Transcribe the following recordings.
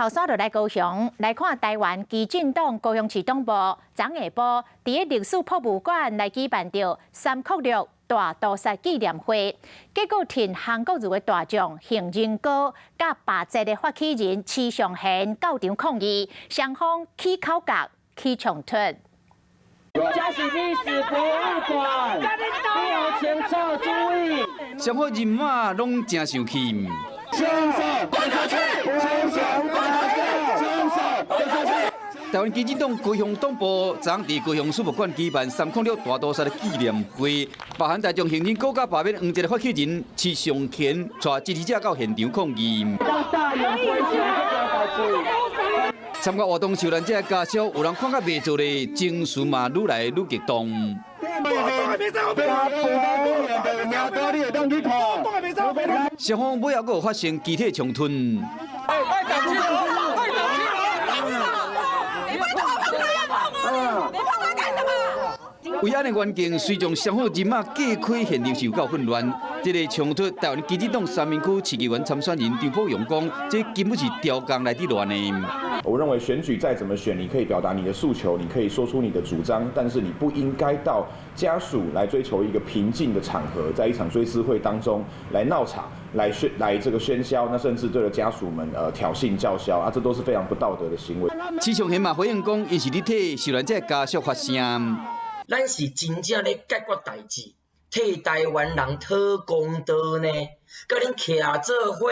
頭煞就來高雄來看台灣基進黨高雄市黨部，昨下晡佇咧歷史博物館來舉辦著三擴六大屠殺紀念會，結果挺韓國瑜的大將杏仁哥佮罷捷的發起人池上賢到場抗議，雙方起口角、起衝突。這是歷史博物館，你要清楚注意。雙方人馬攏誠生氣。先生，滾下去！先生，滾下去！先生，滾下去！台灣基進黨高雄黨部昨昏佇高雄史博館舉辦三擴六大屠殺的紀念會，罷韓大將杏仁哥佮罷免黃捷的發起人池上賢帶支持者到現場抗議。參加活動受難者家屬有人看甲袂做咧，情緒嘛愈來愈激動。雙方尾後閣有發生肢體衝突。為按呢環境，隨著雙方人馬隔開，現場是有夠混亂。這个衝突，台灣基進黨三民區市議員參選人張寶榮講，這根本是中共來佇亂的。我認為選舉再怎麼選，你可以表達你的訴求，你可以說出你的主張，但是你不應該到家屬來追求一個平靜的場合，在一場追思會當中來鬧場、來喧、來這個喧囂，那甚至對了家屬們挑釁叫囂啊，這都是非常不道德的行為。池上賢嘛回應講，𪜶是咧替受難者家屬發聲。咱是真正咧解決代誌，替台灣人討公道呢。佮恁徛做伙，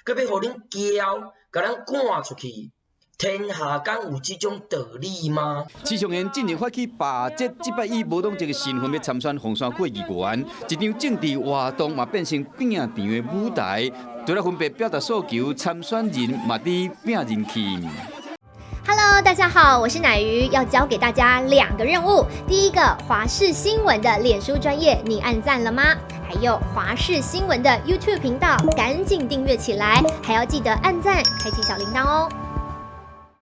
閣欲予恁撬，共咱趕出去，天下敢有這種道理嗎？池上賢進前發起罷捷，這擺以無黨籍的身份欲參選鳳山區議員，一場政治活動嘛變成拚場的舞台，除了分別表達訴求，參選人嘛佇拚人氣。 Hello，大家好，我是乃瑜，要交給大家兩個任務。第一個，華視新聞的臉書專頁，你按讚了嗎？還有華視新聞的 YouTube 頻道，趕緊訂閱起來，還要記得按讚，開啟小鈴鐺哦。